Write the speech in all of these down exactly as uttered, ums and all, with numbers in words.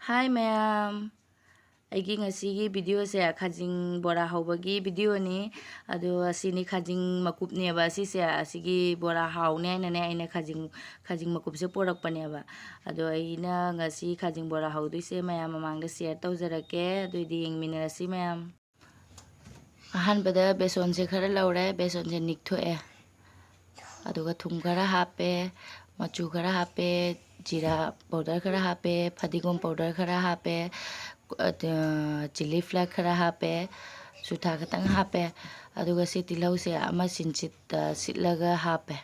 ꯍꯥꯏ ꯃꯌꯥꯝ, ꯑꯩꯒꯤ ꯉꯁꯤꯒꯤ ꯚꯤꯗꯤꯑꯣꯁꯦ ꯈꯥꯖꯤꯡ ꯕꯣꯔꯥ ꯍꯧꯕꯒꯤ ꯚꯤꯗꯤꯑꯣꯅꯤ꯫ ꯑꯗꯣ ꯑꯁꯤꯅꯤ ꯈꯥꯖꯤꯡ ꯃꯀꯨꯞꯅꯦꯕ ꯑꯁꯤꯁꯦ꯫ ꯑꯁꯤꯒꯤ ꯕꯣꯔꯥ ꯍꯥꯎꯅꯤ ꯍꯥꯏꯅꯅꯦ ꯑꯩꯅ ꯈꯥꯖꯤꯡ, ꯈꯥꯖꯤꯡ ꯃꯀꯨꯞꯁꯦ ꯄꯣꯔꯛꯄꯅꯦꯕ꯫ ꯑꯗꯣ ꯑꯩꯅ ꯉꯁꯤ ꯈꯥꯖꯤꯡ ꯕꯣꯔꯥ ꯍꯧꯗꯣꯏꯁꯦ ꯃꯌꯥꯝ ꯃꯃꯥꯡꯗ ꯁꯤꯌꯔ ꯇꯧꯖꯔꯛꯀꯦ꯫ ꯑꯗꯨꯑꯣꯏꯗꯤ ꯌꯦꯡꯃꯤꯟꯅꯔꯁꯤ ꯃꯌꯥꯝ꯫ ꯑꯍꯥꯟꯕꯗ ꯕꯦꯁꯣꯟꯁꯦ ꯈꯔ ꯂꯧꯔꯦ, ꯕꯦꯁꯣꯟꯁꯦ ꯅꯤꯛꯊꯣꯛꯑꯦ꯫ ꯑꯗꯨꯒ ꯊꯨꯝ ꯈꯔ ꯍꯥꯞꯄꯦ, ꯃꯆꯨ ꯈꯔ ꯍꯥꯞꯄꯦ, ꯖꯤꯔꯥ ꯄꯥꯎꯗꯔ ꯈꯔ ꯍꯥꯞꯄꯦ, ꯐꯗꯤꯒꯣꯝ ꯄꯥꯎꯗꯔ ꯈꯔ ꯍꯥꯞꯄꯦ, ꯑꯗ, ꯆꯤꯂꯤ ꯐ꯭ꯂꯦꯛ ꯈꯔ ꯍꯥꯞꯄꯦ, ꯆꯨꯊꯥ ꯈꯤꯇꯪ ꯍꯥꯞꯄꯦ꯫ ꯑꯗꯨꯒ ꯁꯤ ꯇꯤꯜꯍꯧꯁꯦ ꯑꯃ ꯁꯤꯟꯁꯤꯠꯇ ꯁꯤꯠꯂꯒ ꯍꯥꯞꯄꯦ꯫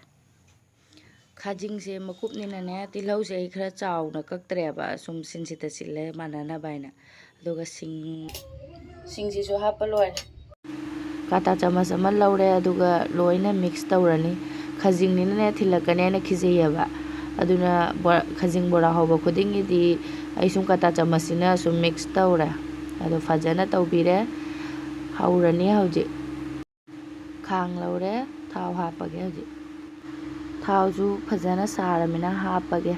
ꯈꯥꯖꯤꯡꯁꯦ ꯃꯀꯨꯞꯅꯤꯅꯅꯦ, ꯇꯤꯜꯍꯧꯁꯦ ꯑꯩ ꯈꯔ ꯆꯥꯎꯅ ꯀꯛꯇ꯭ꯔꯦꯕ, ꯁꯨꯝ ꯁꯤꯟꯁꯤꯠꯇ ꯁꯤꯠꯂꯦ ꯃꯥꯟꯅꯅꯕ ꯍꯥꯏꯅ꯫ ꯑꯗꯨꯒ ꯁꯤꯡ, ꯁꯤꯡꯁꯤꯁꯨ ꯍꯥꯞꯄ ꯂꯣꯏꯔꯦ꯫ ꯀꯥꯇꯥ ꯆꯥꯃꯁ ꯑꯃ ꯂꯧꯔꯦ, ꯑꯗꯨꯒ ꯂꯣꯏꯅ ꯃꯤꯛꯁ ꯇꯧꯔꯅꯤ꯫ ꯈꯥꯖꯤꯡꯅꯤꯅꯅꯦ, ꯊꯤꯜꯂꯛꯀꯅꯤ ꯍꯥꯏꯅ ꯀꯤꯖꯩꯌꯦꯕ꯫ ꯑꯗꯨꯅ ꯕꯣ-, ꯈꯥꯖꯤꯡ ꯕꯣꯔꯥ ꯍꯧꯕ ꯈꯨꯗꯤꯡꯒꯤꯗꯤ ꯑꯩ ꯁꯨꯝ ꯀꯥꯇꯥ ꯆꯥꯃꯁꯁꯤꯅ ꯁꯨꯝ ꯃꯤꯛꯁ ꯇꯧꯔꯦ꯫ ꯑꯗꯣ ꯐꯖꯅ ꯇꯧꯕꯤꯔꯦ꯫ ꯍꯧꯔꯅꯤ ꯍꯧꯖꯤꯛ꯫ ꯈꯥꯡ ꯂꯧꯔꯦ, ꯊꯥꯎ ꯍꯥꯞꯄꯒꯦ ꯍꯧꯖꯤꯛ꯫ ꯊꯥꯎꯁꯨ ꯐꯖꯅ ꯁꯥꯔꯃꯤꯅ ꯍꯥꯞꯄꯒꯦ꯫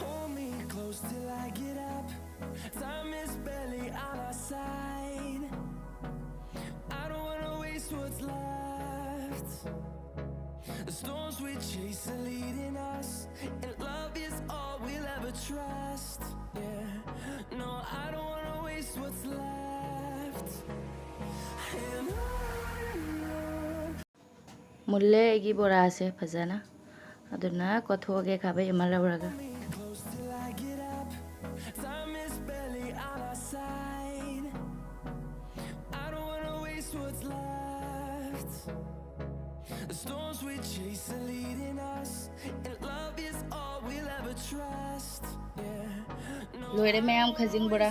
Hold me close till I get up. Time is barely on our side. I don't wanna waste what's left. The storms we chase are leading us, and love is all we'll ever trust. Yeah, no, I don't wanna waste what's left. And on and on. ꯃꯨꯜꯂꯦ ꯑꯩꯒꯤ ꯕꯣꯔꯥꯁꯦ ꯐꯖꯅ꯫ ꯑꯗꯨꯅ ꯀꯣꯠꯊꯣꯛꯑꯒꯦ ꯈꯥꯕꯩ ꯑꯃ ꯂꯧꯔꯒ꯫ Close till I get up. Time is barely on our side. I don't wanna waste what's left. The storms we chase are leading us, and love is all we'll ever trust. Yeah. No, ꯂꯣꯏꯔꯦ ꯃꯌꯥꯝ, ꯈꯥꯖꯤꯡ ꯕꯣꯔꯥ꯫